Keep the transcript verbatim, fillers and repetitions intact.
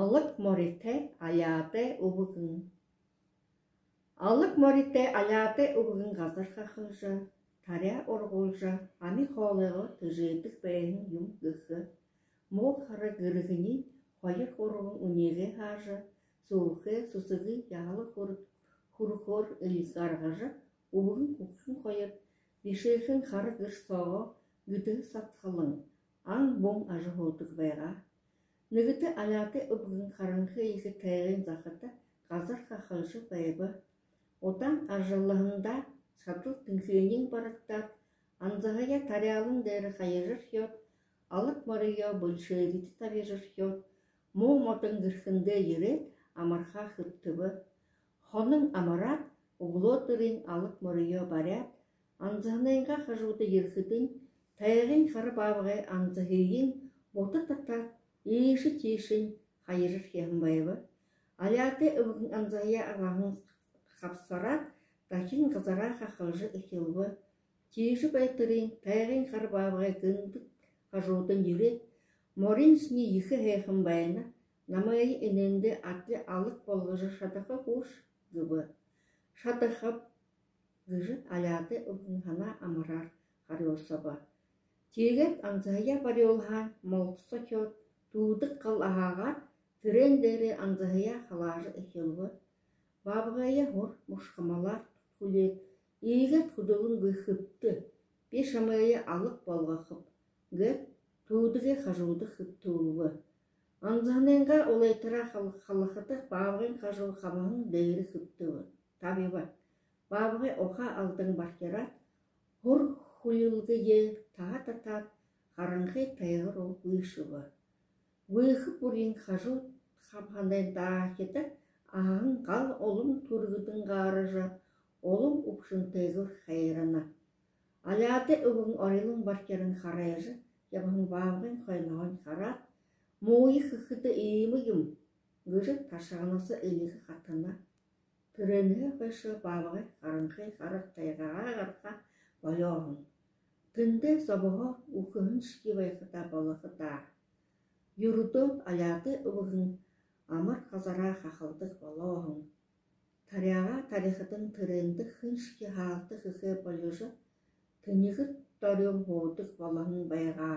Алаг моритой аляатай үбгэн. Алаг моритой аляатай үбгэн газар хахалжа, таряа ургуулжа, ами хоолойгоо тэжээдэг байһан юм гэхэ. Муу хара гэргэниинь хоёр-гурбан үнеэгээ хаажа, сүүхэй, сүсэгэй яһала хүр-, хүрхөөр эльгэ гаргажа, үбгэн хүгшэн хоёр бишыхан хара гэр соогоо гэдэһэ садхалан, ан бүн ажаһуудаг байгаа. Нэгэтэ аляатай үбгэн харанхы ехэ тайгын захада газар хахалжа байба. Удаан ажаллаһандаа шадал тэнхээниинь барагдаад, анзаһаяа таряалан дээрэ хаяжархёод, алаг мориёо бэлшээридэ табижархёод, муу модон гэрхэндээ ерээд амархаа хэбтэбэ. Хонон амараад, үглөөдэрынь алаг мориёо баряад, анзаһанайнгаа хажууда ерэхэдэнь, тайгын хара баабгай анзаһыень бута татаад, иишэ тиишэнь хаяжархиһан байба. Аляатай үбгэн анзаһаяа абаһан хабсараад, дахин газараа хахалжа эхилбэ. Тиижэ байтарынь тайгын хара баабгай гэнтэ хажуудань ерээд: «Мориин шни ехэ һайхан байна. Намайе энээндээ адли алаг болгожо шадаха гүш?» — гэбэ. «Шадахаб», — гэжэ аляатай үбгэн һанаа амараар харюусаба. Тиигээд анзаһаяа барюулһаань молдо сохёод, түүдэг гал аһаагаад, тэрээн дээрээ анзаһаяа халаажа эхилбэ. Баабгайе һур мушхамалаар түлхюулээд, иигээд хүдэлэнгүй хэбтэ: «Би шамайе алаг болгохоб», — гээд түүдэгээ хажууда хэбтүүлбэ. Анзаһанайнгаа улайтараа хал-, халахада баабгайн хажуу хабаһан дээрэ хэбтэбэ. Табиба. Баабгай ухаа алдан бархираад, һур хүлилгэеэ таһа татаад, харанхы тайга руу гүйшэбэ. Гүйхэ бүриин хажуу хабаһанай даахида аһаһан гал улам түргэдэн гааража, улам үбшэнтэйгөөр хайрана. Аляатай үбгэн орилон бархиран харайжа ябаһан баабгайн хойноһоонь хараад: «Мууе хэхэдэ иимэ юм», — гэжэ ташаганһаа эльгэ хатана. Тэрээнһээ хойшо баабгай харанхы хара тайгаһаа гараха болёо һэн. Тэндээ зобоһоо үхэһэншье байхада болохо даа. Юрэдөө аляатай үбгэн амар газараа хахалдаг болоо һэн. Таряагаа тарихадань, тэрээндэ хэншье һаалта хэхээ болижо, тэнигэр дорюун һуудаг болоһон байгаа.